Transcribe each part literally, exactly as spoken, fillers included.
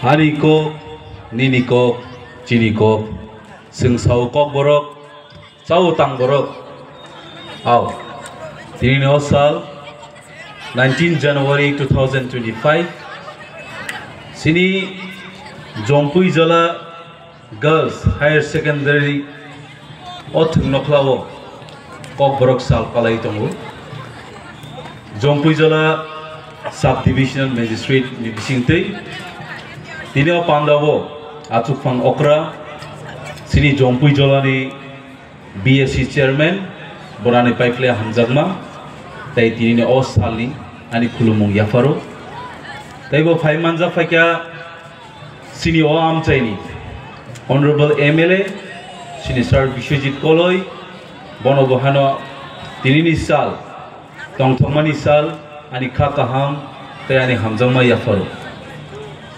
Ani kok, nini kok, chini kok, chwng sao Kokborok, chao Tangborok. Ao, tinini o sal, nineteen January two thousand twenty-five, chini Jompui Jola Girls Higher Secondary o thwng nokhlao Kokborok sal palai tongo. Jompui Jola Sub Divisional Magistrate ni bisingtwi tini o pandao achukphang okra chini Jompui Jola ni B S C chairman borani paiphle hamjakma tei tinini o salni ani khulumung yapharo. Tei bo phai manjak phaikha chini o amchaini Honorable M L A, chini Sir Biswajit Koloi, bono bo hano tinini sal, tongthokmani sal, ani kha kaham tei ani hamjakma yapharo.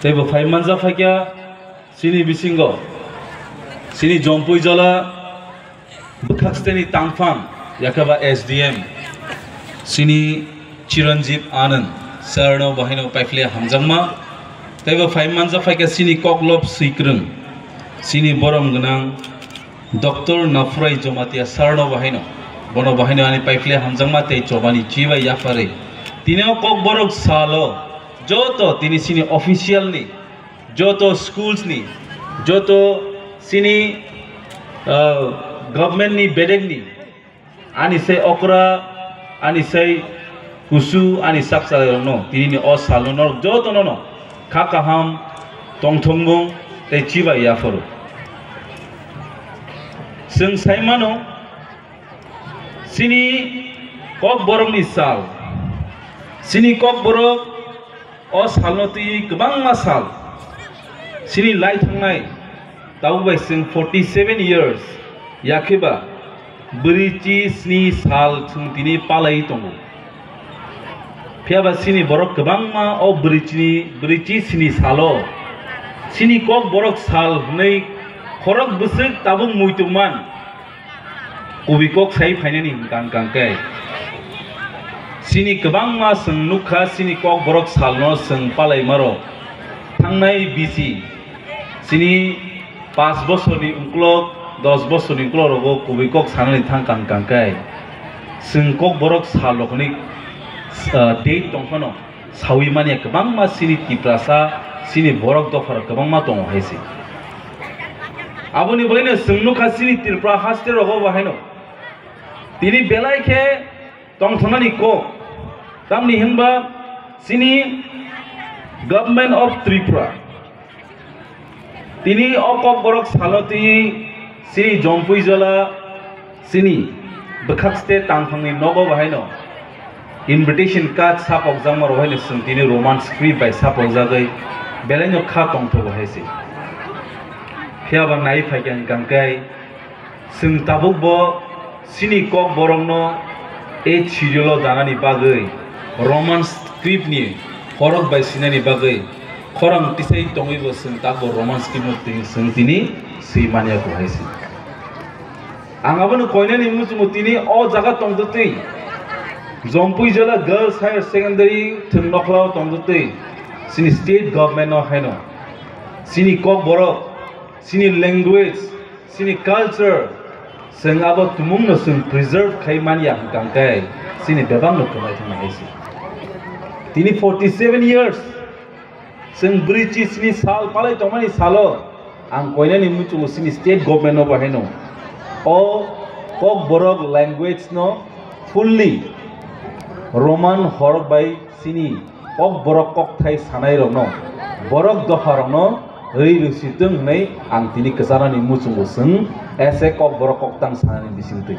Tei bo phai manjak phaikha chini bisingo, chini Jompui Jola bwkhaksteni tangphang, yakheba S D M, chini Chiranjeev Anand sir no bahaino paiphle hamjakma. Tei bo phai manjak phaikha chini koklop swikrwng, chini borom gwnang Doctor Nafurai Jomatia sir no bahaino, bono bahaino ani paiphle hamjakma tei chobani chibai yapharwi. Tini o Kokborok salo joto tini chini official ni joto schools ni, joto chini, ah, government ni bedek ni, ani sei okra, ani sei kusu, ani sak chalai rokno, tini ni o sal no norok joto no no kha kaham tongthokmung tei chibai yapharo. Chwng sai mano, chini Kokborok ni sal, chini Kokborok o salno twi kwbangma sal, chini lai thangnai tabuk bai chwng forty seven years, yakheba bwrwi chi sni sal chwng tini palai tongo. Phiya ba chini borok kwbangma o bwrwi chini, bwrwi chi sni salo chini Kokborok sal hwnwi khorok bwswk tabuk muitu man. Kubui kok sai phainani hwnkha hwnkha khe, chini kwbangma chwng nukha, chini Kokborok salno chwng palaimaro. Thangnai bisi, chini paanch bosorni ukulok, dos bosorni ukulok rogo kubui kok sanani thangkha hwnkha khe, chwng Kokborok sal rokni, ah, date tongphano. Saui manya kwbangma chini Tiprasa, chini borok dopharok kwbangma tongo hai se. Aboni bagwino chwng nukha chini Tripura haste rogo bo haino. Tini belai khe tongthoknani kok. Tamni hinba chini Government of Tripura tini o Kokborok salo twi chini Jompui Jola chini bwkhakste tangphangni nogo bahaino invitation card sapokjakma rok haino chwng tini Roman script bai sapokjagwi belaino kha tongthogo hai se. Phiya ba nai phaikha hwnkha khe chwng tabukbo chini Kokborokno ei serial-o danani bagwi, Roman script-ni khorok bai sinani bagwi khorang tisai tongwibo chwng tabukbo Roman script-no twi-, chwng tini swi manya kho hai se. Ang abono koinani muchungo tini o jaga tongtwtwi, Jompui Jola Girls Higher Secondary thwng nokhlao tongtwtwi, chini state government-no haino chini Kokborok, chini language, chini culture, chwng abo tumungno chwng preserve khai manya hwnkha khe chini bebakno kwmai thangna hai se. Tini forty seven years chwng bwrwi chi sni sal palai tongmani salo ang koinani muchungo chini state government-no bo haino o Kokborok language-no fully Roman horok bai chini Kokborok kokthai sanairokno, borok dopharokno rwi rwsitwng hwnwi ang tini kwcharnani muchungo chwng ese Kokborok koktang sanani bisingtwi.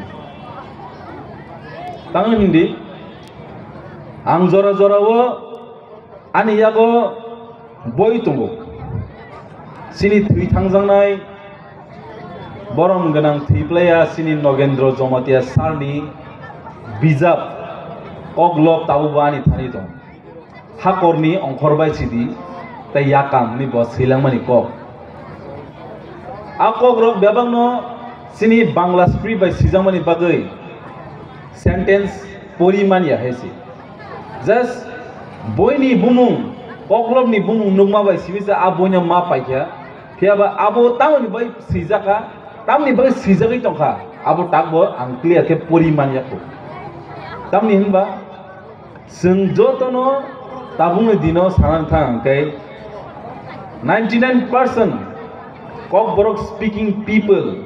Tamo hindi, ang jora jorao ani yago boi tongo. Chini thwi thangjaknai borom gwnang thwi playa chini Nogendro Jomatia sir-ni bijap Koklop tabukbo ani thani tongo. Hakorni ongkhor bai sidi tei yakam hwnwi bo swilangmani kok. A kokrok bebakno chini Bangla script bai swijakmani bagwi sentence pori manya hai se. Just boini bumung Koklopni bumung nukma bai simi se a boino ma paikha. Phiya ba abo tamoni bai swijak kha, tamoni bai swijagwi tongkha, abo takbo ang clear khe pori manya kho. Tamni hinba chwng jotono tabukni dino sanani thang hwnkhe ninety nine percent Kokborok speaking people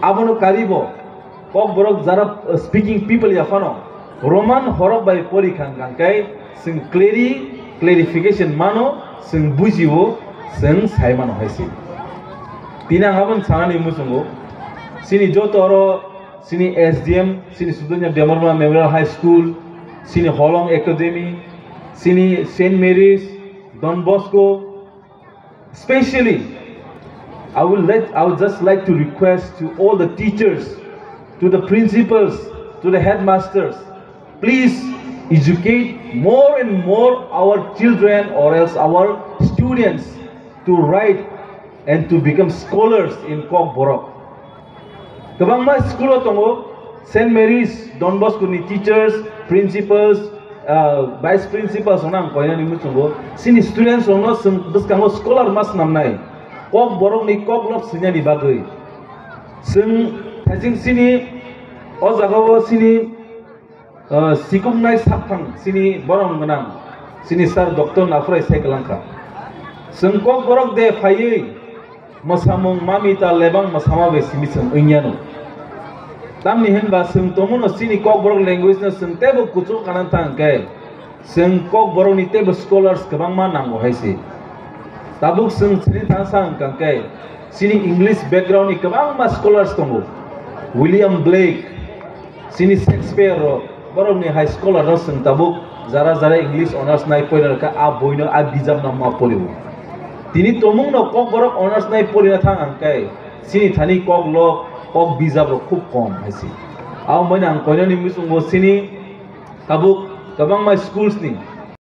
abono karibo Kokborok jara, uh, speaking people ya phano Roman horok bai pori kha hwnkhe chwng clari-, clarification mano, chwng bujio, chwng sai mano hai se. Tini ang aboni sanani muchungo, chini joto oro chini S D M, chini Sudonya Debbarma Memorial High School, chini Holong Academy, chini Saint Mary's, Don Bosco, Specially, I would like, I would just like to request to all the teachers, to the principals, to the headmasters, please educate more and more our children or else our students to write and to become scholars in Kokborok. Kwbangma school o tongo, Saint Mary's, Don Bosco ni teachers, principals, ah, vice principals rokno ang koinani muchungo. Chini students rokno chwng bwskango scholar ma swnamnai. Kokborokni koklop swinani bagwi. Chwng thaiching chini o jagao chini, ah, sikuknai sakphang chini borom gwnang chini sir Doctor Naphrai sai kwlangkha. Chwng Kokborok de phaiwi mwsamung mami ta lebang mwsama bai simi chwng wngyano. Tamni hinba chwng tongmano chini Kokborok language no chwng teibo kuchuk kana thang khe chwng Kokborokni teibo scholars kwbangma nango hai se. Tabuk chwng chini thangsa hwnkha khe chini English background ni kwbangma scholars tongo. William Blake, chini Shakespeare rok, borokni hai scholar rok chwng tabuk jara jara English honours nai poina rwkha, a boino, a bijapno ma porio. Tini tongmungno Kokborok honours nai porina thang ang khe chini thani koklop, kok bijap rok khub kom hai se. Abo maino ang koinani muchungo chini tabuk kwbangma schools ni